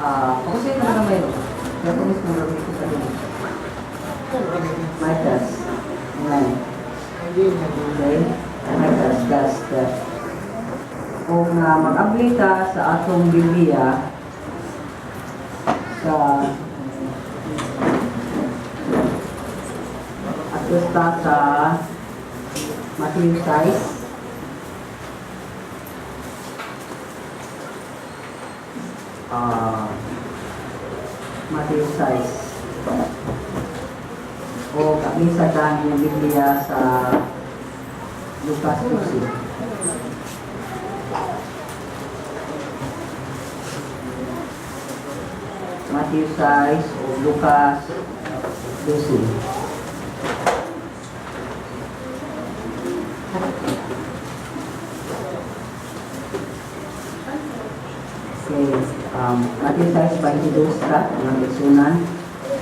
Ako sa'yo na gamay, no? Kaya ko mismo rin ko sa inyo. Michael's. Ayan. Okay? Michael's Gospel. Kung mag-abli ka sa atong Biblia, sa ato ta sa Matthew 6. Matthew 6. O kami sa ang iyong Biblia sa Lucas 12. Matthew 6 o Lucas 12. Okay, Matthew 6, 22 ka, mga lisunan,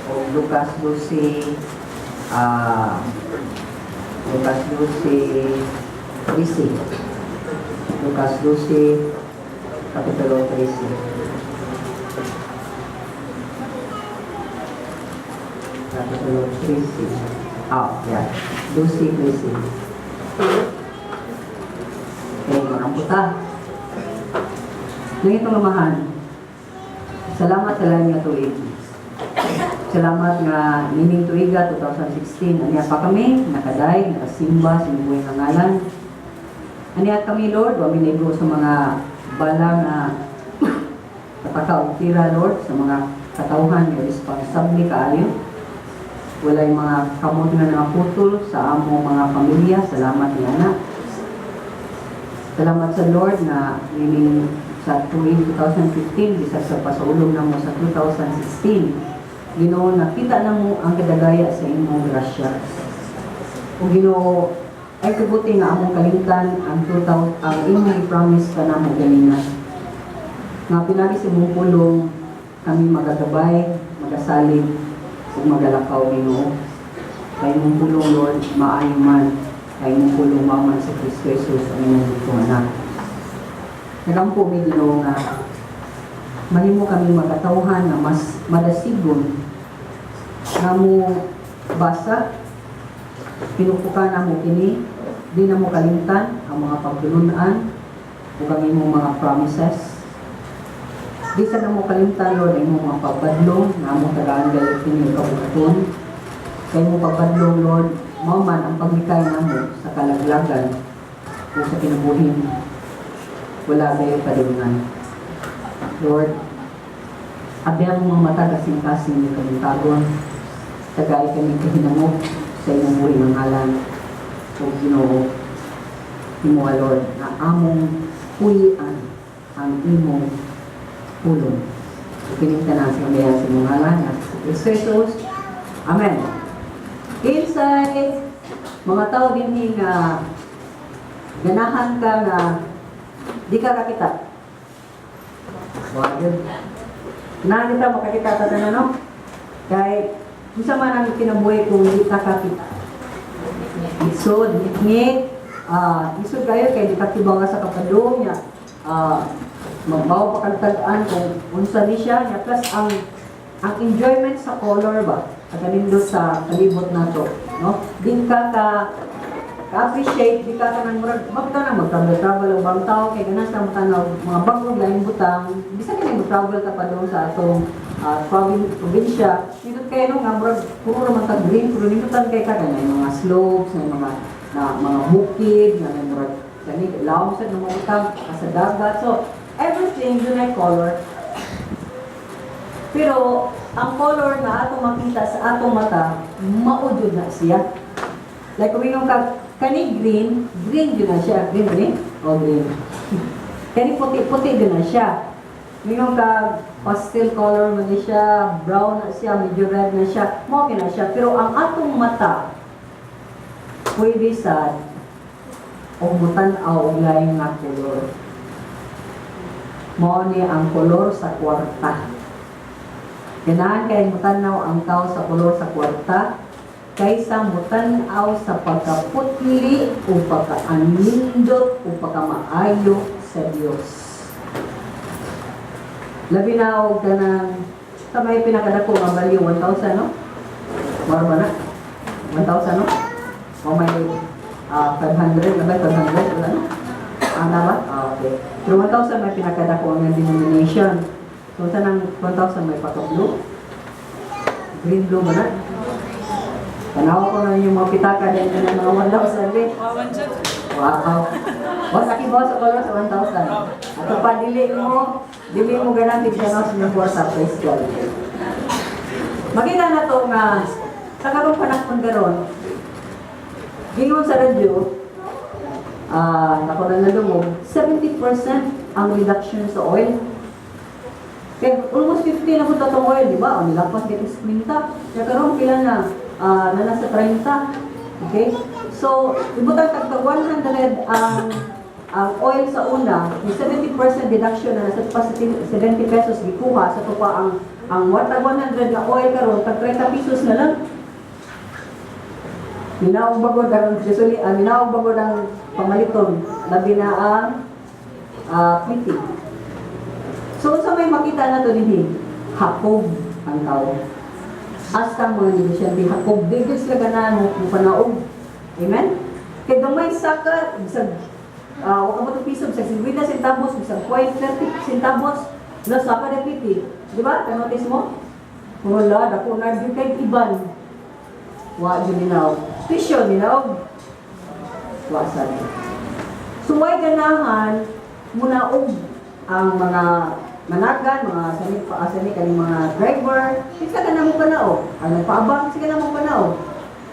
o Lucas 12, Lucas 12, 13. Lucas 12, Kapitulo 13. Kapitulo 13. Yeah. 12, 13. Okay, mga puta. Nang itong amahan, salamat sa laing nga tuig. Salamat nga nining tuiga 2016. Aniya pa kami, nakaday, nakasimba sa imong nga ngalan. Aniya kami, Lord, wa minigo sa mga bala nga kataka og tira, Lord, sa mga katawhan nga responsable kaayo. Walay mga kamot nga nangaputol sa among mga pamilya. Salamat niya na. Salamat sa Lord na nining sa tuig 2015 bisag sa pasaulog namo sa 2016. Ginoo, nakita namo ang kadagaya sa imong grasya. O Ginoo, ay kabuti nga among kalimtan ang 2000 ang imong i-promise kanamo ganina. Nga pinagi sa imong pulong kami magagabay, magasalig ug magalakaw, Ginoo. Kay imong pulong, Lord, maayo man. Kay imong pulong mao man sa Kristo Jesus ang imong bugtong anak. Nagampo mi, Ginoo, nga mahimo kami makatawhan nga mas madasigon nga mo basa pinupukan namo kini, di na mo kalimtan ang mga pagtulunan ug ang imong mga promises. Di sa namo kalimtan, Lord, ang imong mga pagbadlong nga among tagaan galit kini kabuhaton. Kay imong pagbadlong, Lord, mao man ang paglikay namo sa kalaglagan o sa kinabuhing wala kayo padulungan. Lord, abi ang mga mata kasing-kasing ng kabuntagon, tagay kami kahinamok sa imong buhi ng ngalan. O Ginoo, imo, Lord, na among puy-an ang imong pulong. Ipining tanan sa kamayan sa imong ngalan, na sa Kristo Jesus. Amen. Inside, mga tao dinhi nga ganahan ka nga di ka kakita? Wag yun. Na kita makakita ta tanan, no? Kay unsa man ang kinabuhi kung di ka kakita? Isod, ngit, isod kayo kay di ka kibaw sa kapadung niya. Magbaw pa kag tag-an kung unsa ni siya niya, plus ang enjoyment sa color ba kaganindot sa kalibot nato, no? Di ka ka ka-appreciate, di ka kanang murag mabitaw na mag-travel travel ang bang tao kay ganahan sa tanaw mga bagong laing butang, bisan kini mag-travel ka pa doon sa atong probinsya, nindot kayo, no, nga murag puro naman tag green, pero nindutan kay ka kay mga slopes na mga na mga bukid nga may murag kani lawom sa mga butang sa dagat. So everything dunay color, pero ang color na atong makita sa atong mata, mao jud na siya. Like kung ingon ka kani green, green jud na siya. Green, green? O green. Kani puti, puti jud na siya. Mingon ka pastel color man ni siya, brown na siya, medyo red na siya, mao na siya. Pero ang atong mata, pwede sa og mutan-aw og lain nga kolor. Mao ni ang kolor sa kwarta. Ganahan kay mutan-aw ang tao sa kolor sa kwarta kaysa mutan-aw sa pagkaputli o pagkaanindot o pagkamaayo sa Dios. Labi na og kanang sa may pinakadako nga value, 1,000, no? Mura ba na? 1,000, no? O may 500 na ba? 500 wala, no? Ah, na ba? Ah, okay. Pero 1,000 may pinakadako nga denomination. So sa nang 1,000 may paka-blue? Green, blue ba na? Tanaw ko na yung mga pitaka din ng mga 1,000 eh. Wawan dyan. Wow. Boss, aki boss sa color sa 1,000. Ato pa dili mo ganan tignan sa inyong kwarta, praise God. Makita na to nga sa karong panahon karon, gingon sa radyo, nako na nalungog, 70% ang reduction sa oil. Kaya almost 50 na kung tatong oil, di ba? O nilapas dito sa 50. Kaya karon pila na, na nasa 30. Okay? So, ibutang tagtag 100 ang oil sa una, may 70% deduction na nasa pa 70 pesos gikuha sa to pa ang 100 na oil karon tag 30 pesos na lang. Minaog bagod ang gasoli, minaog bagod ang pamaliton, labi na ang pliti. So unsa may makita na to dinhi? Hakob ang tao. Hasta ang mga negosyante hakob, di gyud sila ganahan mo panaog. Amen? Kay gamay saka bisag wa ka mo piso, bisag 50 centavos, bisag 0.30 centavos, na saka na piti. Di ba? Ka-notice mo? Wala, dako na gyud kay iban. Wa gyud ninaog. Pisyo ninaog. Wa sa. So why ganahan munaog ang mga managan, mga sani pa sani kaning mga driver, di sila ganahan mo panaog. Ang nagpaabang sila ganahan mo panaog.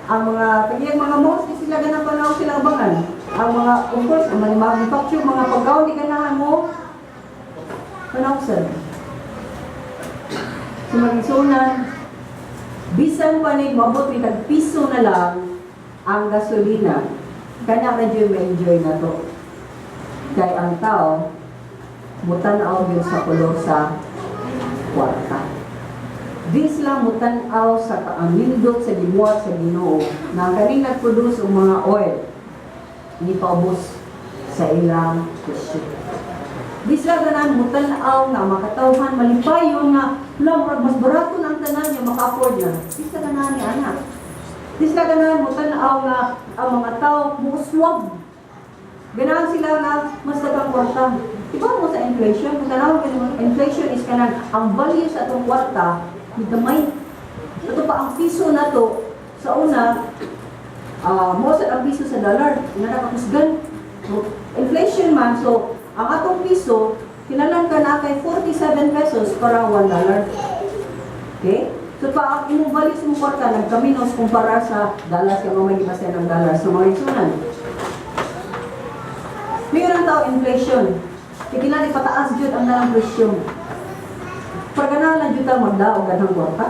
Ang mga kaniyang mga malls, di sila ganahan panaog sila abangan. Ang mga, of course, ang mga manufacture, mga pagkaon, di ganahan mo panaog sir. So magisunan, bisan pa ni mabot ni tag piso na lang ang gasolina, kana medyo ma-enjoy na to. Kay ang tao, mutan-aw yun sa kolor sa kwarta. Di sila mutan-aw sa kaamindot sa gibuhat sa Ginoo na ang kaning nag-produce og mga oil ni paubos sa ilang presyo. Di sila ganan mutan-aw nga makatawhan malipayon nga hala, murag mas barato na ang tanan nga maka-afford na. Di sila ganahan ni ana. Di sila ganahan mutan-aw nga ang mga tao muuswag. Ganahan sila nga mas daghang kwarta. Iba mo sa inflation, kung tanaw ka, inflation is kanang ang value sa atong kwarta ni gamay. Ito pa ang piso na to sa una, mo sa ang piso sa dollar, na nakakusgan. So, inflation man, so ang atong piso kinalan ka na kay 47 pesos para 1 dollar. Okay? So pa ang imong value sa imong kwarta nagkaminos kumpara sa dollars kay mga gibasa ng dollar. So mga isunan. Mayon ang tao inflation. Kaya kinahanglan pataas jud ang nalang presyo. Para ganahan lang jud ta magdaog ganang kwarta.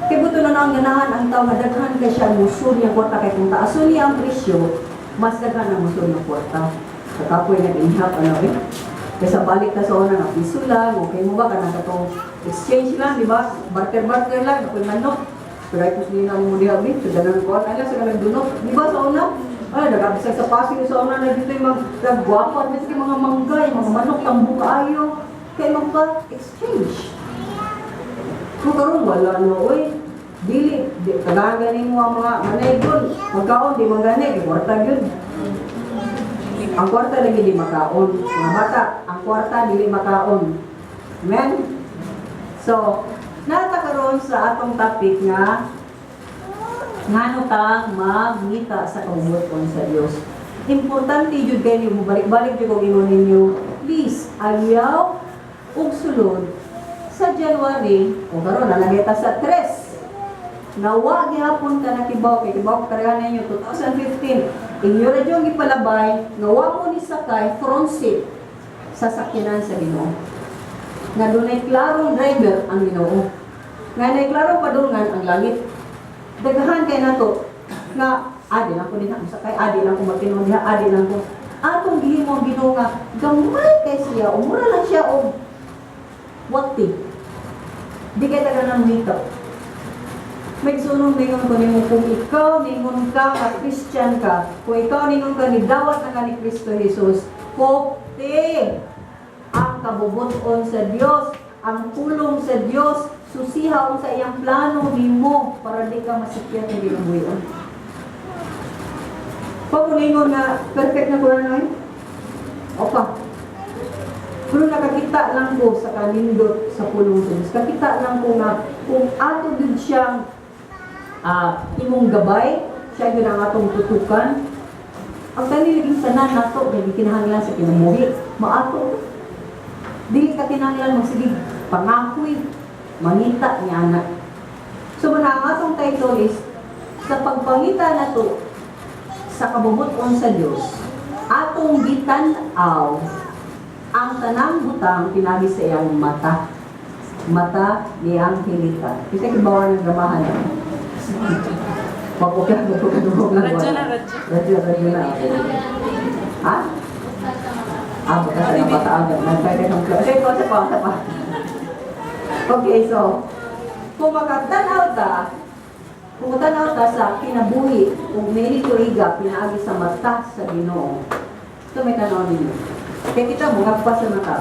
Kay buto na ang ganahan ang tao nga daghan kay siya musur niya kwarta kay kung taason niya ang presyo, mas daghan ang musur ng kwarta. Sa kapoy nag-inhap ano eh. Kaysa balik ta sa una nga piso lang, okay mo ba kanang katong exchange lang, di ba? Barter-barter lang, ako'y manok. Pero ay kus na mo diha bi, sa ganang kuan, ay lang sa ganang dunok. Di ba sa una? Ay, nagabisag sa Pasig sa una na dito yung mga nagwapa, at mga manggay, mga manok, tambo kaayo. Kay magpa-exchange. Kung karon wala no, oy. Dili, di, kagahan ganin mo ang mga manay gun. Magkaon, di man gani, kay kwarta yun. Ang kwarta lagi di makaon. Mga bata, ang kwarta dili makaon. Amen? So, nata karon sa atong topic nga ngano tang mangita sa kabubut-on sa Dios. Importante jud kay mo balik-balik jud kog ingon ninyo, please ayaw og sulod sa January o karon nalagay ta sa 3. Nawa gihapon ka nakibaw kay kibaw karehan ninyo 2015 inyo ra jud gipalabay nga wa mo ni sakay front seat sa sakyanan sa Ginoo. Nga dunay klarong driver ang Ginoo. Nga nay klarong padulngan ang langit. Daghan kay nato nga adi lang ko din ako sakay, adi lang ko matinuod diha, adi lang ko. Atong gihimo ang Ginoo nga gamay kay siya o mura lang siya og wati. Di kay taga nang mita. May sunong ningon ko nimo kung ikaw ningon ka nga Christian ka, kung ikaw ningon ka ni dawat na ka ni Kristo Jesus, kopte ang Kabubut-on sa Dios, ang pulong sa Dios, susiha sa iyang plano nimo para di ka masikyat ng kinabuhion. Pamulingon nga perfect na ko na eh. Opa. Pero nakakita lang ko sa kanindot sa pulong sa Diyos. Kakita lang ko nga kung ato gyud siyang imong gabay, siya gyud ang atong tutukan. Ang kaniliging tanan nato nga gikinahanglan sa kinabuhi, maato. Dili ka kinahanglan magsigig pangahoy, mangita ni ana. So muna ang atong title is sa pagpangita nato sa kabubut-on sa Dios, atong gitan-aw ang tanang butang pinaagi sa iyang mata. Mata ni Angelita. Kasi kibawan ng dramahan. Wag ko kaya ko lang. Radyo na, radyo. Radyo, radyo na. Ha? Ah, bukas na bataan. Nagpwede kang. Okay, ko sa pa, sa pa. Okay, so, kung makatanaw ta sa kinabuhi, kung may tuiga, pinaagi sa mata sa Ginoo. Ito may tanaw ninyo. Kaya kita mo, pa sa mata.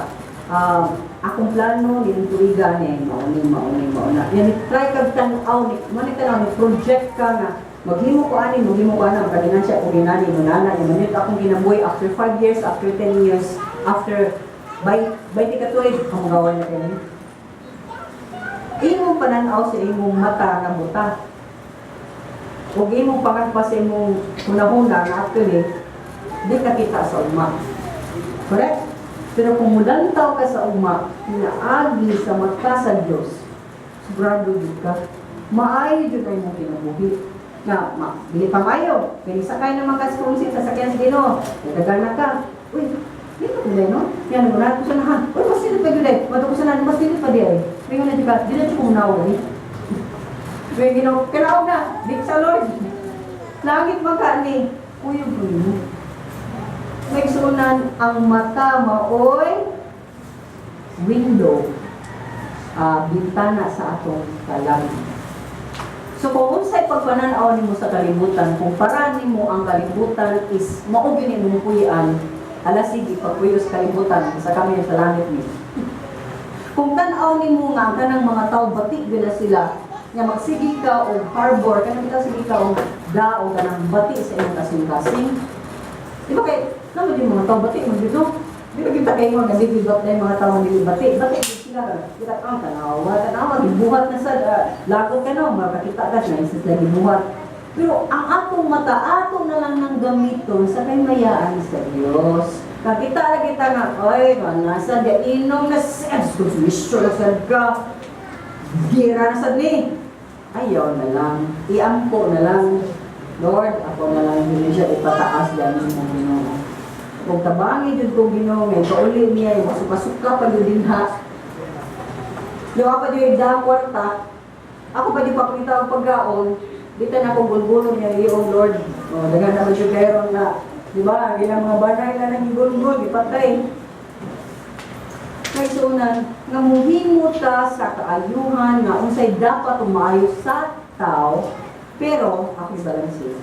Akong plano, ning tuiga ni, mauni, mauni, mauna. Yan, try kag tanaw, ni, mo ni tanaw, ni project ka nga, maghimo ko ani, maghimo ko ana, magkaginansya ko ginani, manana, yung manit akong kinabuhi after 5 years, after 10 years, after by 20 ka tuig, ang magawa na kayo. Imong pananaw sa imong mata nga buta. Ug imong pangagpa sa imong hunahuna nga actually, di ka kita sa ugma. Correct? Pero kung mulantaw ka sa ugma, pinaagi sa mata sa Dios, sigurado jud ka, maayo jud ay imong kinabuhi. Nga, ma, dili pa maayo. Kaya sakay naman ka sa kung sa sakyan sa Ginoo, nagdagana ka. Uy, di pa gud no? Yan, mo ko sa nahan. Uy, mas dili pa gud ay. Mato ko sa nahan, mas dili pa di ay. May na di ka, di na jud ko munaw gani. May Ginoo, kanaog na, di sa Lord. Langit man ka ni, kuyog mo. May sunan ang mata maoy window, bintana sa atong kalag. So kung unsay pagpananaw nimo sa kalibutan, kung para nimo ang kalibutan is mao gyud imong puy-an, ala sige, pagpuyo sa kalibutan sa kami sa langit ni. Kung tan-aw nimo nga ang kanang mga tao bati gyud na sila, nga magsige ka og harbor, kanang bitaw sige ka og da o kanang bati sa imong kasing-kasing. Di ba kay naman yung mga tao bati man gyud, no? Di ba kita kayo mga dili bat na yung mga tao dili bati, bati gyud sila. Kita ang tanawa, tanawa gibuhat na sa lagot ka no, makakita ka na isa sila gibuhat. Pero ang atong mata, ato na lang nang gamiton sa kaymayaan sa Dios. Kakita lang kita nga, oy, manasa, di inom na sa Diyos, na sad ka. Gira na sad ni. Ayaw na lang. Iampo na lang. Lord, ako na lang hindi siya ipataas yan mo Ginoo. Kung tabangi jud ko Ginoo, may kauli niya, yung masuka-suka pa jud din ha. Yung ako jud da kwarta, ako pa jud papakita ang pagkaon, di ta na akong gulgulon niya iyong Lord. O, daghan naman jud kayo na, di ba, ilang mga banay na nang gulgul, ipatay. Kay sunan, nga muhimo ta sa kaayuhan nga unsay dapat umaayo sa tao, pero ako'y balanse.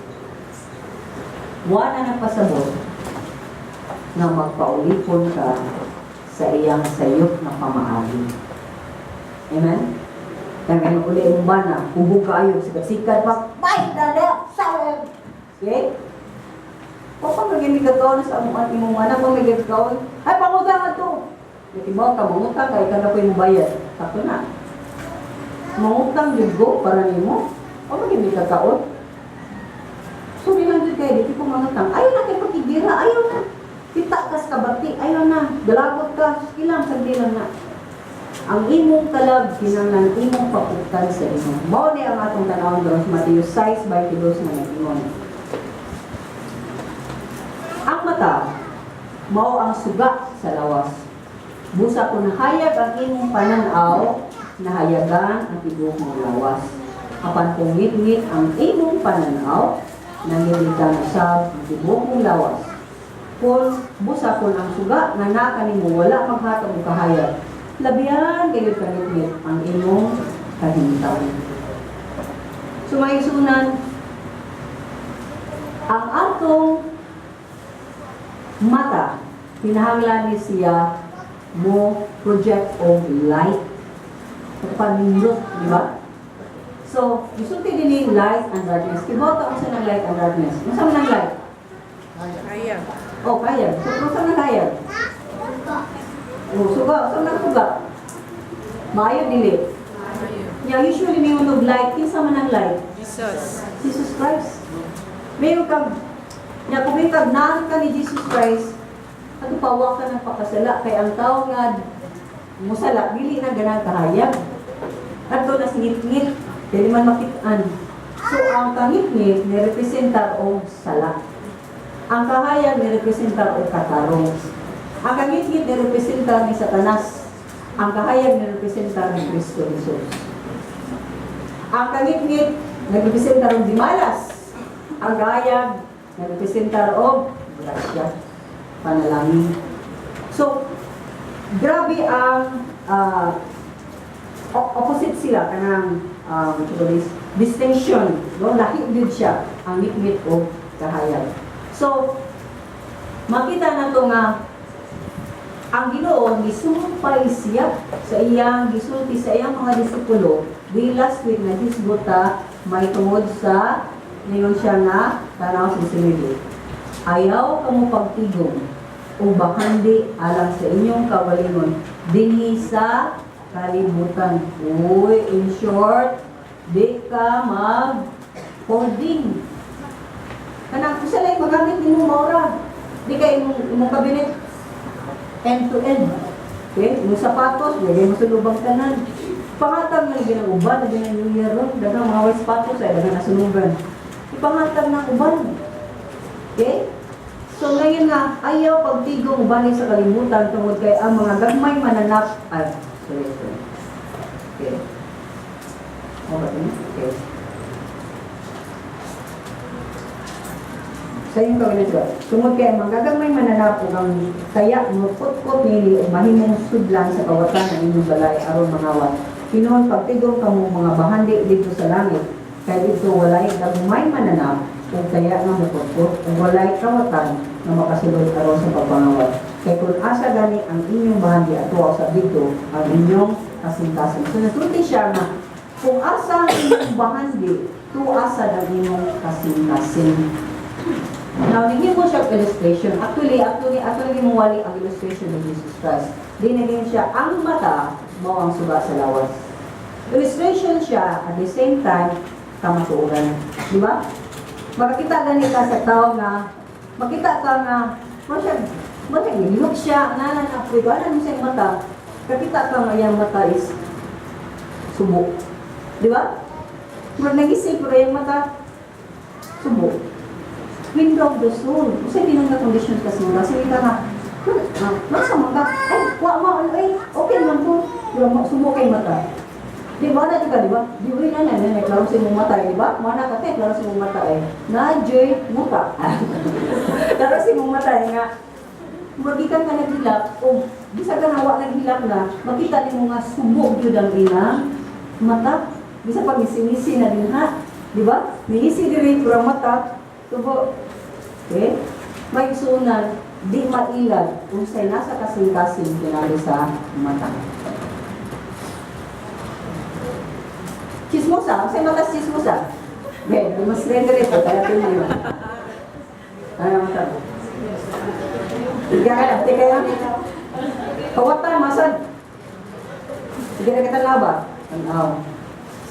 Wa na nagpasabot nga magpaulipon ka sa iyang sayop na pamaagi. Amen? Kaya ngayon uli imong bana, hubog kaayo, sikat-sikat pa, bye na na, sa. Okay? O pa maging kakaon sa among imong anak, kung may kakaon, ay pangutang ato. Natibaw ka, mangutang ka, ikaw na ko yung bayad. Sakto na. Mangutang jud go para nimo. O maging kakaon. So, bilang jud kayo, di ko mangutang. Ayaw na kay pakigira, ayaw na. Kita kas kabati, ayaw na. Dalagot ka, ilang sagdi lang na. Ang imong kalag, kinahanglan imong papuktan sa imong. Mao ni ang atong tanawon doon sa Mateo 6:22 nga nag-ingon. Ang mata, mao ang suga sa lawas. Busa kung nahayag ang imong pananaw, nahayagan ang tibuok mong lawas. Apan kung ngit-ngit ang imong pananaw, nangilitan usab ang tibuok mong lawas. Kung busa kung ang suga nga naa kanimo wala maghatag og kahayag, labihan kayo kangit-ngit ang imong kahimtang. So maigsunan, ang atong mata, kinahanglan ni siya Mo project og light. Panindot, di ba? So, gisulti dinhi light and darkness. Kibaw ta unsa nang light and darkness. Unsa man ang light? Kaya. Oh, kaya. So, unsa man kaya? Oh, suga. Unsa man ang suga? Maayo, dili? Maayo. Yeah, usually may og light. Kinsa man ang light? Jesus. Jesus Christ. May kag nya kung may kag naan ka ni Jesus Christ, ato pawa ka ng pakasala kay ang tao nga musala dili na ganang kahayag. Adto na singit-ngit, dili man makit-an. So ang kangit-ngit ni representar og sala. Ang kahayag ni representar og katarong. Ang kangit-ngit ni representar ni Satanas. Ang kahayag ni representar ni Kristo Jesus. Ang kangit-ngit nagrepresentar og dimalas. Ang kahayag nagrepresentar og grasya, panalangin. So, grabe ang opposite sila kanang what you call this, distinction, no? Lahi gyud siya ang ngitngit o kahayag. So makita na to nga ang Ginoo gisumpay siya sa iyang gisulti sa iyang mga disipulo di last week na hisgota may tungod sa ningon siya nga tanaw sa sinili. Ayaw kamo pagtigom o bahandi alang sa inyong kaugalingon dinhi sa kalibutan. Uy, in short, di ka mag holding. Kanang usa lang magamit nimo maura. Di ka imong cabinet end to end. Okay? Imong sapatos, lagay mo sa lubang tanan. Pangatag na lagi ng uban, lagi ng New Year ron. Daghang mga white sapatos ay daghang nasunugan. Ipangatag ng uban. Okay? So ngayon nga, ayaw pagtigong uban sa kalibutan tungod kay ang mga gagmay mananap ay, sorry, sorry. Okay. Okay. Okay. Sa iyong kagalit. Tungod kay ang mga gagmay mananap ug ang taya mo kutkot nini ug mahimong sudlan sa kawatan ang inyong balay aron mangawat. Hinuon pagtigom kamo mga bahandi didto sa langit kay didto walay gagmay mananap ug taya nga mokutkot ug walay kawatan nga makasulod aron sa pagpangawat. Kay kung asa gani ang inyong bahandi, ato sa didto ang inyong kasing-kasing. So nasulti siya nga kung asa ang inyong bahandi, tuasa ang inyong kasing-kasing. Now, naging mo siya illustration. Actually, mo wali ang illustration ng Jesus Christ. Di naging siya, ang mata, mao ang suga sa lawas. Illustration siya, at the same time, kamatuoran. Di ba? Makakita gani ka sa tao nga, makita ka nga, mo siya, gilihok siya, nga na, apoy ko, ano sa mata? Kakita ka nga iyang mata is subo. Di ba? Murag nagisip, pero iyang mata, subo. Window of the soul. Unsay tinong na conditions kasi nga sige ka nga. Ah, nasa man ka? Ay, wa ma ano ay, okay man ko. Di ba mo subo kay mata. Di ba na di ka, di ba? Di ba na na na klaro sa imong mata, di ba? Mo na ka te, klaro sa imong mata eh. Na joy muta. Klaro sa imong mata eh, nga magikan ka naghilak o bisa ka nga wa naghilak na makita nimo nga subo gyud ang ilang mata. Bisa pa ngisi-ngisi na din ha. Di ba? Ngisi diri pero ang mata tubo. Okay? May isunan, di mailag unsay nasa kasing-kasing kinali sa mata. Chismosa, unsay mata sa chismosa? Okay, mas render ito, kaya tingnan mo. Ano mata? Tiga ka na, tiga ka na. Kawatan, masad. Sige na kita laba. Tanaw.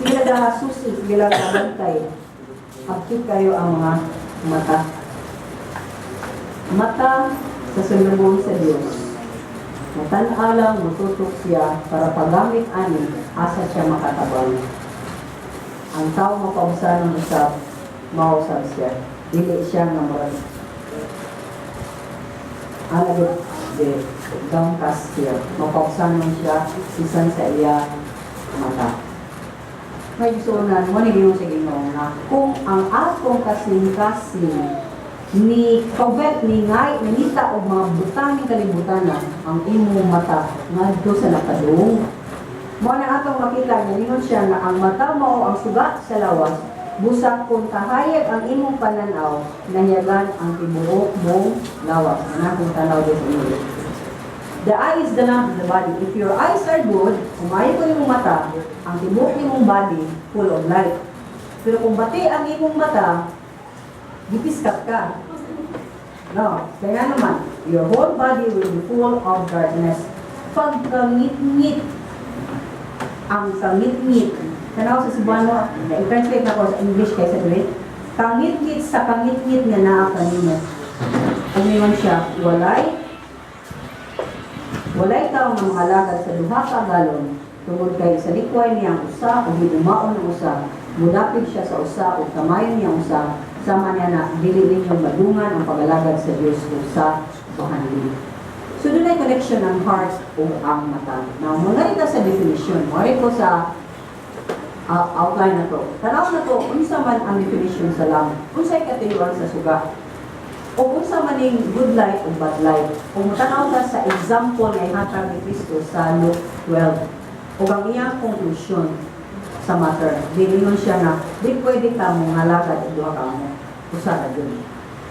Sige na daha susi, sige lang bantay. Akit kayo ang mga mata. Mata sa sulubong sa Diyos. Matan-alang mututok siya para paggamit ani asa siya makatabang. Ang tao mapausan ng usab, mausab siya. Dili siya nga murag alagod de downcast siya. Mapausan siya bisan sa iya mata. May isunan mo ni Ginoo sa Ginoo nga kung ang akong kasing-kasing ni covet ni ngay nangita og mga butang ning kalibutan na ang imong mata ngadto sa nakadung. Mao na atong makita nga ningon siya nga ang mata mao ang suga sa lawas, busa kung kahayag ang imong pananaw, nahiyagan ang tibuok mong lawas. Ana kung tanaw di sa inyo. The eye is the lamp of the body. If your eyes are good, kung maayo ko imong mata, ang tibuok nimong body full of light. Pero kung bati ang imong mata, gipiskat ka. No, kaya naman, your whole body will be full of darkness. Pagkangit-ngit, ang kangit-ngit, tanaw sa Cebuano, i-translate na ko sa English kaysa dili, kangit-ngit sa kangit-ngit nga naa kanino. Ano yun siya? Walay tao nga makalagad sa duha ka agalon tungod kay sa likway niya ang usa o hinumaon ang usa, mudapig siya sa usa o kamayon niya ang usa. Sama niya na dili ninyo madungan ang pagalagad sa Dios o sa bahandi. So doon ay connection ang heart o ang mata. Now, muna ta sa definition. Muna ko sa outline na to. Tanaw na to, unsa man ang definition sa lamp? Unsay katuyuan sa suga? O unsa man ning good light o bad light? Kung mutanaw ka sa example nga ihatag ni Kristo sa Luke 12, o ang iyang conclusion sa matter, dilingon siya na di pwede ka mo ngalagad og duha ka amo. Usa ra jud.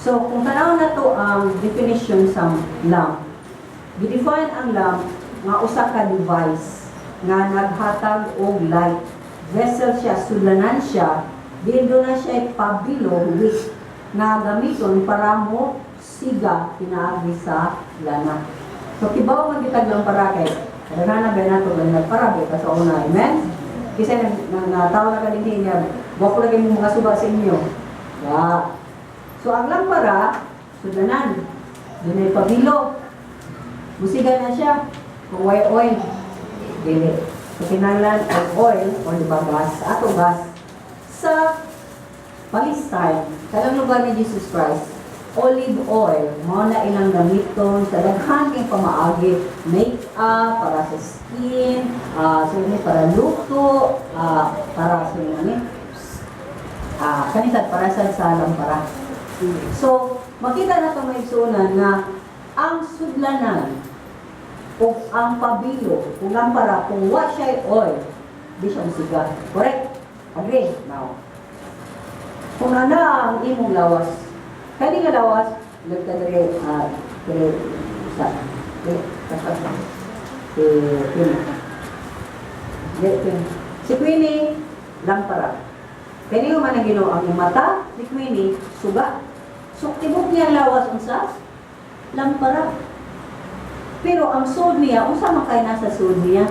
So, kung tanaw na to ang definition sa lamp, gidefine ang lamp nga usa ka device nga naghatag og light. Vessel siya, sudlanan siya, din doon na siya pabilo, wick, nga gamiton para mo siga pinaagi sa lana. So kibaw man kitag lampara kay kadaghan na ba nato nga nagpara ba sa una, amen? Kasi nag natawa na ka din niya, wako na kayo mga suba sa inyo. Wa. So ang lampara, sudlanan, doon ay pabilo. Musiga na siya. Kung way oil, dili. So kinahanglan ang oil o di ba gas, ato gas sa Palestine, kanang lugar ni Jesus Christ, olive oil, mao na ilang gamiton sa daghan kay pamaagi, make-up, para sa skin, so ini para luto, para sa ini, kanisad para sa lampara. So, makita na ito may igsuonan nga ang sudlanan o ang pabilo, kung lampara, kung wa siya oil, di siya musiga. Correct? Agree? Now, kung ana ang imong lawas, kani nga lawas, nagkadere, dere, sa, dere, kasap, si Queenie. Dere, Queenie. Si Queenie, lampara. Kani man ang Ginoo, ang mata ni Queenie, suga. So, tibok niya ang lawas unsa? Lampara. Pero ang sud niya, unsa man kay nasa sud niya?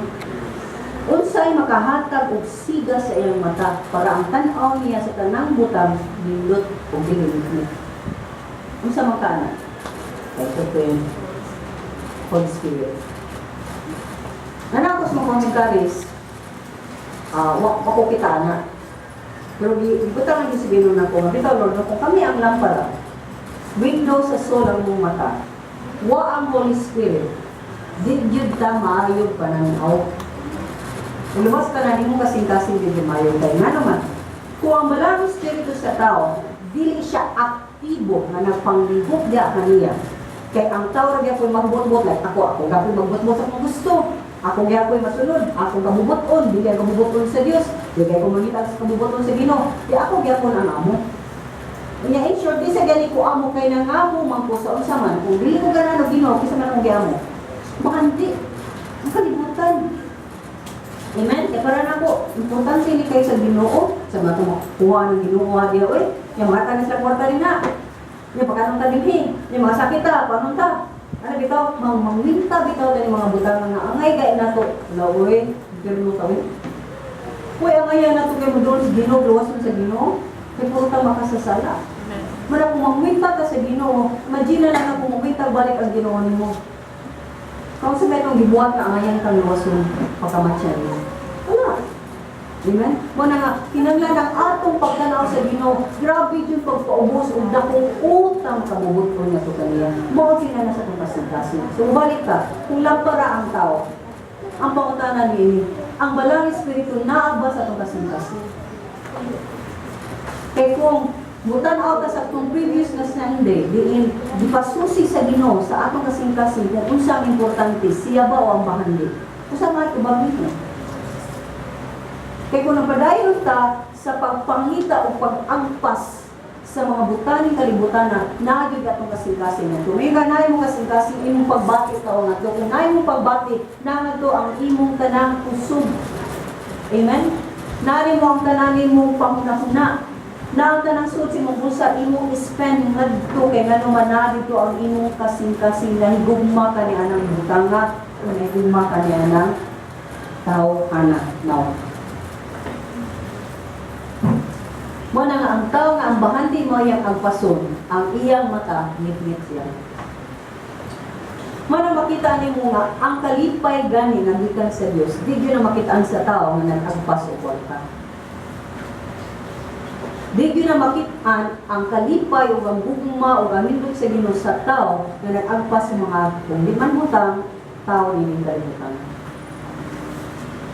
Unsay makahatag og siga sa iyang mata para ang tan-aw niya sa tanang butang nindot og dili. Unsa man ka ana? Ito po yung Holy Spirit. Nanakos mo commentaries, wa ko kita na. Pero ibutang ang sa Ginoo nako, nga bitaw Lord, kung kami ang lampara, window sa soul ang mong mata, wa ang Holy Spirit, di gyud ta maayo pananaw. Uluwas ka na, di mo kasing-kasing di maayo kay nga naman. Kung ang Balaang Espiritu sa tao, dili siya aktibo nga nagpanglihok diya kaniya. Kay ang tao ra gyapon magbot-bot, like ako gyapon magbot-bot sa akong gusto. Ako gyapon masunod, ako kabubot-on, di kay kabubot-on sa Dios, di kay ko mangita sa kabubot-on sa Ginoo. Di ako gyapon ang amo. Unya, in short, di sa gani ko amo kay nangamo man ko sa unsa man. Kung dili ko ganahan og Ginoo, kinsa man akong giamo? Bahandi. Ang kalibutan. Amen? Kaya para na ako, importante ni kayo sa Ginoo, sa mga kuha ng Ginoo diya, oy, yung mga tanis lang kwarta rin na. Yung pagkanong ta dinhi, yung mga sakit ta, panon ta. Ano bitaw, mang mangwinta bitaw tani mga butang nga angay kay nato. Wala oy, pero mo kawin. Uy, angay nato kay mo doon sa Ginoo, luwason sa Ginoo. Kay puro ta makasasala. Amen. Mara kung mangwinta ka sa Ginoo, imagine na lang na kung mangwinta balik ang Ginoo nimo. Kung sa itong gibuhat na angayan kang luwason pagkamatyan mo. Wala. Amen? Mo na nga, kinanglan ang atong pagtanaw sa Ginoo, grabe yung pagpaubos og dakong utang kabubuton nga to kaniya. Mao kinahanglan sa atong kasing-kasing. So balik ka, kung lampara ang tao, ang pangutana niini, ang Balaang Espiritu naa ba sa atong kasing-kasing? Kay kung mutan-aw ta sa atong previous na Sunday, diin gipasusi sa Ginoo sa atong kasing-kasing kung unsa ang importante, siya ba o ang bahandi. Usa man tubag nito. Kay kung nagpadayon ta sa pagpangita o pag-angpas Sa mga butang ning kalibutan na naa gyud atong kasing-kasing nga. Kung ka naay mo kasing-kasing, imong pagbati tao ngadto. Kung naay mo pagbati, naa ngadto ang imong tanang kusog. Amen? Nari mo ang tanan nimong panghuna-huna. Na ang tanang suot sa imong bulsa, imong spend ngadto kay ngano man naa dito ang imong kasing-kasing, nahigugma ka ni anang butanga o nahigugma ka ni anang tao ana. Now, mo na nga ang tao nga ang bahandi mo iyang agpason, ang iyang mata ngitngit siya. Mo na makita nimo nga ang kalipay gani nga gikan sa Dios, di gyud na makitaan sa tao nga nag-agpas og kwarta. Di gyud na makitaan ang kalipay ug ang gugma ug ang nindot sa Ginoo sa tao nga nag-agpas sa mga kung di man butang, tao nining kalibutan.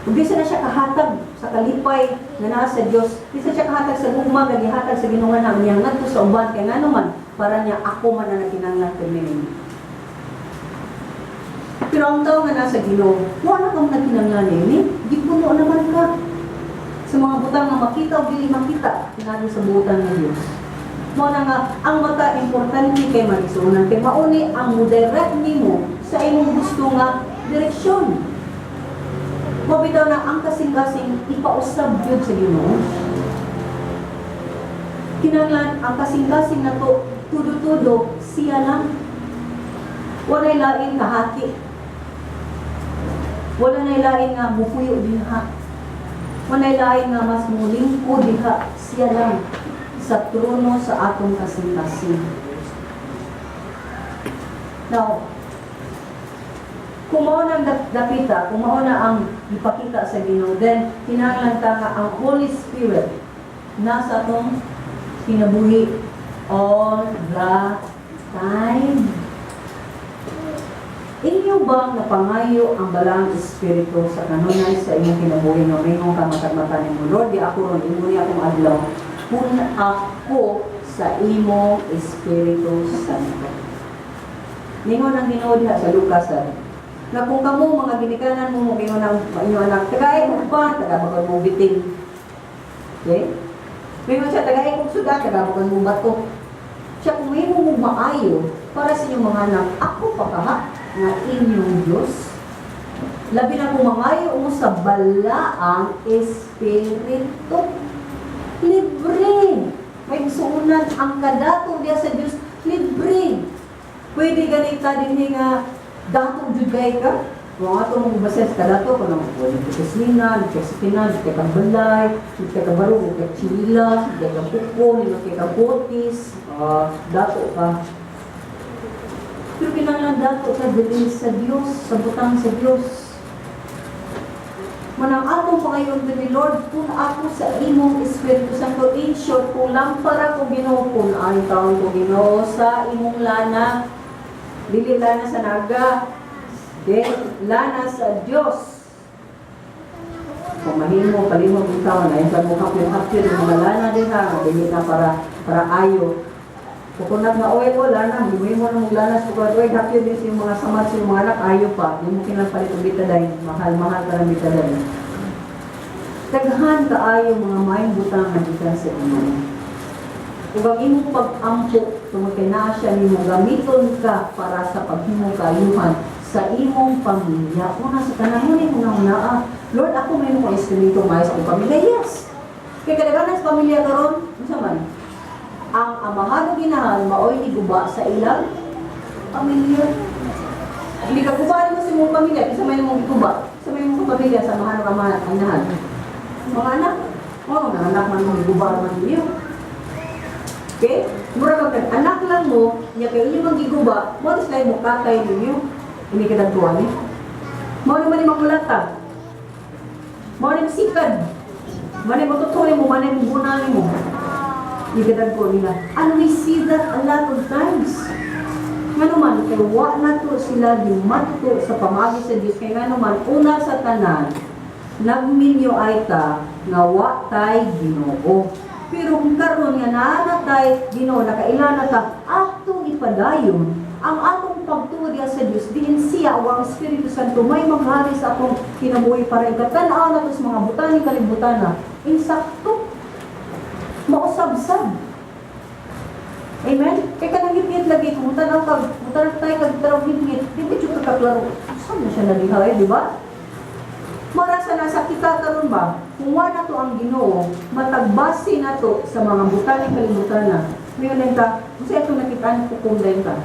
Ug bisa na siya kahatag sa kalipay nga naa sa Dios, bisa siya kahatag sa gugma nga gihatag sa Ginoo na niya ngadto sa uban kay ngano man para niya ako man na nagkinahanglan kay. Pero ang tao nga nasa Ginoo, wala kang nagkinahanglan ini, gipuno naman ka sa mga butang nga makita o dili makita, pinagi sa butan ng Dios. Mo na nga ang mata importante kay magisuonan kay mauni ang mo-direct nimo sa imong gusto nga direksyon. Mao bitaw na ang kasing-kasing ipausab gyud sa Ginoo. Kinahanglan ang kasing-kasing nato tudo-tudo siya lang. Walay lain kahati. Wala nay lain nga mupuyo diha. Walay lain nga mas mulingko diha, siya lang sa trono sa atong kasing-kasing. Now, kung mao nang dapita, kung mao na ang ipakita sa Ginoo, then kinahanglan ta nga ang Holy Spirit nasa atong kinabuhi all the time. Inyo bang napangayo ang Balaang Espiritu sa kanunay sa inyong kinabuhi nga mingon ka matag mata nimo, "Lord, di ako ron, imo ni akong adlaw, pun ako sa imong Espiritu Santo"? Ningon ang Ginoo diha sa Lucas, nga kung kamo mga ginikanan mo mo ang inyong anak, tagay og uban, taga mo biting. Okay? Mingon siya, tagay og suda, taga mo bato. Siya, kung may mo maayo para sa inyong mga anak, ako pa kaha nga inyong Diyos. Labi na kung mangayo mo sa Balaang Espiritu. Libre. May suunan ang kadato diya sa Diyos, libre. Pwede ganita din nga dato jud kay ka. Kung ato mong basa sa kadato, kung ang pwede ka kusina, di ka sakina, di ka balay, di ka kabaro, di ka chila, di ka kuko, di ka kotis, dato ka. Pero kinahanglan dato ka dili sa Dios, sa butang sa Dios. Manang atong pangayon ni Lord, kung ako sa imong Espiritu Santo, in short, kung lampara ko Ginoo, kung ay taon ko Ginoo sa imong lana, dili lana sa naga, okay? Lana sa Dios. Kung mahimo, kalimot ng taon, ay sa mukha ko yung mga lana din ha, dili na para ayo. Coconut nga oil, wala na, himuhin mo na mong lana sa coconut oil, hapyo din sa mga samad sa mga anak, ayo pa, di mo kinang palit og Betadine, mahal-mahal ka ng Betadine. Daghan kaayo mga maayong butang nga gikan sa Ginoo. Ug ang imong pag-ampo tungod kay naa siya nimo, gamiton ka para sa paghimo kaayuhan sa imong pamilya. Una sa tanan mo ni una-una, Lord, ako may mo instrumento maayo sa akong pamilya. Yes. Kay kadaghanan sa pamilya karon, unsa man? Ang amahan ug inahan maoy niguba sa ilang pamilya. Hindi ka guba mo sa imong pamilya, kinsa may imong giguba? Sa may imong pamilya sa amahan ug amahan, inahan. Mga anak, oh, mga anak man mo giguba man niyo. Okay? Mura kag anak lang mo, nya kay inyo magiguba, mo sila mo katay ninyo. Ini ka dagtuan ni. Mao naman ni makulatag. Mao ni masikad. Mao ni matutuloy mo, mao ni mubunal mo. Ikadagko nila. And we see that a lot of times. Nga naman, kay wa na to sila gimadto sa pamagi sa Dios. Kay nga naman, una sa tanan, nagminyo ay ta nga wa tay Ginoo. Pero kung karon nga naa na tay Ginoo, nakaila na ta, atong ipadayon ang atong pagtuo diha sa Dios, diin siya o ang Espiritu Santo may maghari sa atong kinabuhi para ikatan-aw nato sa mga butang kalibutan na insakto mausab-sab. Amen? Kay kanang ngit lagi, kung tanaw ka, kung tanaw tayo kag tanaw ngit, di ba jud ka kaklaro? Saan na siya naliha eh, di ba? Mara sa nasa kita karon ba, kung wa na to ang Ginoo, matagbase na to sa mga butang kalibutan na. Ngayon lang ka, unsa itong nakitaan kukum dayon ka.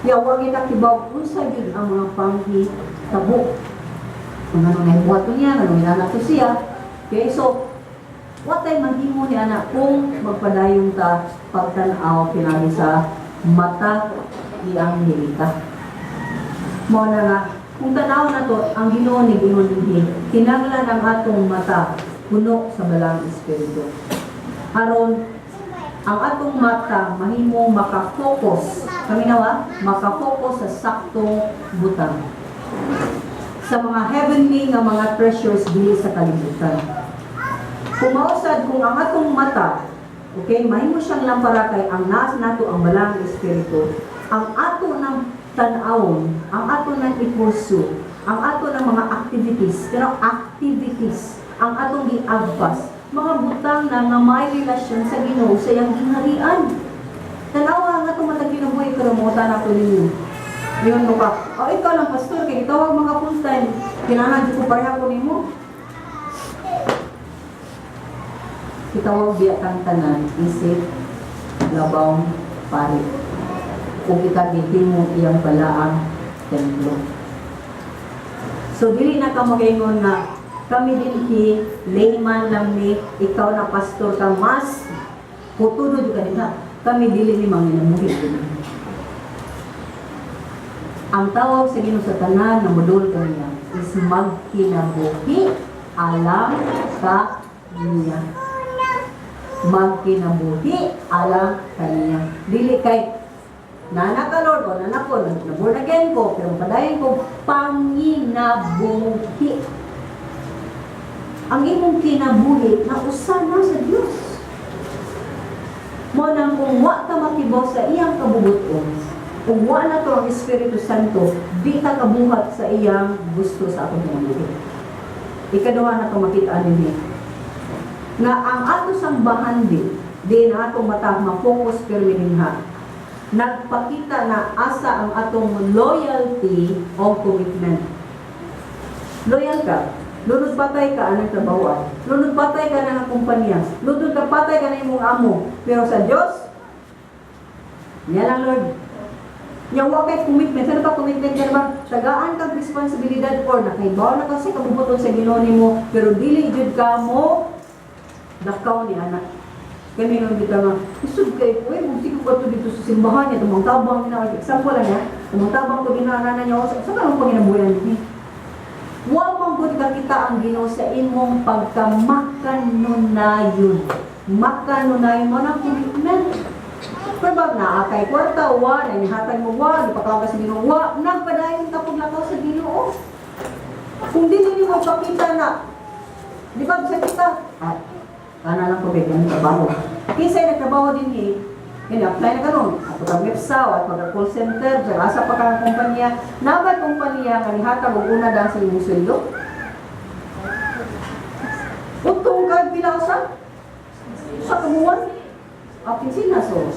Ya wa gyud kibaw unsa gyud ang mga panghitabo. Kung ano nahibuhat niya, ano inana to siya. Okay, so what ay mahimo ni anak kung magpadayon ta pagtan-aw pinagi sa mata iyang nilita. Mao na nga, kung tanaw na to, ang Ginoo ni Ginoo dinhi, kinahanglan ang atong mata puno sa Balaang Espiritu. Aron ang atong mata mahimo maka-focus. Kami nawa, maka-focus sa saktong butang. Sa mga heavenly nga mga treasures dili sa kalibutan. Kung mausad kung ang atong mata, okay, mahimo siyang lampara kay ang naas nato ang Balaang Espiritu, ang ato ng tan-awon, ang ato ng i-pursue, ang ato ng mga activities, pero activities, ang atong giagpas, mga butang na nga may relasyon sa Ginoo sa iyang gingharian. Tanawa nga itong matag kinabuhi pero mo na ko ninyo. Ngayon mo ka, oh, ikaw lang pastor, kay itawag mga full time, kinahanglan ko pareha ko nimo. Kitawag biya kang tanan, isip, labaw, pari. Kung kita gihimo iyang balaang templo. So dili na ka magaingon nga kami dinhi layman lang ni ikaw na pastor ka mas kutudo jud ka dinha. Kami dili ni manginamuhi dinhi. Ang tawag sa Ginoo sa tanan nga modol kaniya is magkinabuhi alang sa niya. Magkinabuhi alang kaniya. Dili kay nana ka Lord o nana ko, na born again ko, pero padayon ko panginabuhi. Ang imong kinabuhi na usa na sa Dios. Mo nang kung wa ta makibaw sa iyang kabubuton, kung wa na to ang Espiritu Santo, di ta kabuhat sa iyang gusto sa atong kinabuhi. Ikaduha na to makita ninyo. Nga ang ato sang bahandi, di na atong mata ma-focus pirmi dinha. Nagpakita na asa ang atong loyalty o commitment. Loyal ka. Lunod patay ka anang trabahoan. Lunod patay ka na ng kumpanya. Lunod ka patay ka na imong amo. Pero sa Dios, niya lang Lord. Nya wa kay commitment. Ano ba commitment ka ba? Tagaan kag responsibilidad or nakaibaw na kasi kabubuton sa Ginoo nimo pero dili jud ka mo dakaw ni anak. Kami nung bitaw nga, isod kay ko, eh, sige ko to dito sa simbahan niya, tumang tabang na, example lang niya, tumang tabang ko ginana niya, sa kanong panginabuyan niya. Wa man gud kakita ang Ginoo sa imong pagkamakanunayon. Makanunayon mo ng commitment. Pero bag naa kay kwarta, wa, nanihatag mo, wa, gipakaw ka sa Ginoo, wa, nagpadayon ka paglakaw sa Ginoo. Kung dili nimo pakita na, di ba bisa kita, ah, kana lang ko bigyan ng trabaho. Kinsa nagtrabaho din ni, yun, apply na karon. Ato kang MEPSA, o at pag call center, sa asa pa ka kumpanya. Nabay kumpanya nga nihatag og una dahil sa imong sweldo? Utong ka pila usa? Sa kabuwan? Ah, kinsinas so.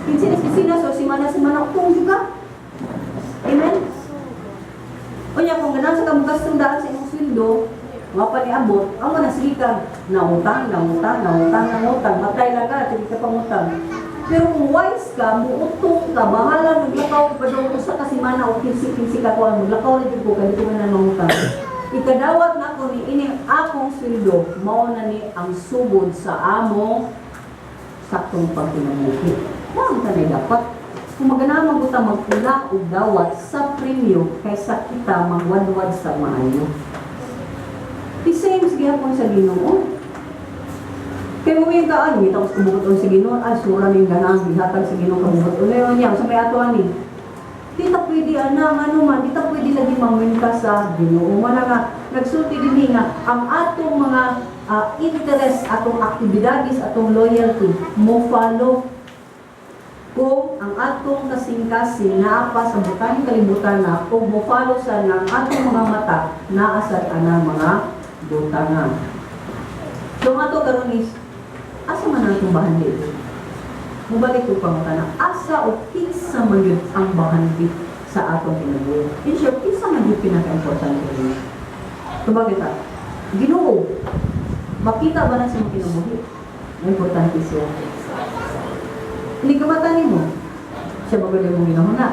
Kinsinas, kinsinas so, simana, simana, utong jud ka. Amen? Unya, kung ganahan sa kamong gastong daan sa imong sweldo, wa pa niabot, amo na sige ka, nautang, nautang, nautang, nautang, matay lang ka, sige ka pangutang. Pero kung wise ka, muutong ka, bahala maglakaw pa doon usa ka semana o 15-15 ka kuan, maglakaw na jud ko kay dito man na mangutang. Ikadawat na ko ni ini akong sweldo, mao na ni ang sugod sa among saktong pagkinabuhi. Mao ang tanay dapat. Kung maganahan man ta magpula og dawat sa premyo kaysa kita magwadwad sa maayo. The same sa gihapon sa Ginoo. Kaya mo yung kaan, ngita ko sa kabubuton sa Ginoo, ay sura ning ganang gihatag sa Ginoo kabubuton. Ngayon niya, sa may ato ani. Di ta pwede ana, ano man, di ta pwede lagi mangwenta sa Ginoo. Wala nga, nagsulti din nga, ang atong mga interest, atong aktibidades, atong loyalty, mo follow kung ang atong kasing-kasing naa pa sa butang kalibutan na o mo follow sa ng atong mga mata naa sa anang mga butangan. So nga to karon is asa man ang atong bahandi? Mubalik ko pangutana, asa o kinsa man gyud ang bahandi sa atong kinabuhi? In short, kinsa man gyud pinaka-importante nimo? Tubag kita, Ginoo, makita ba na sa imong kinabuhi na importante siya? Hindi ka mata nimo, siya ba gyud imong ginahuna?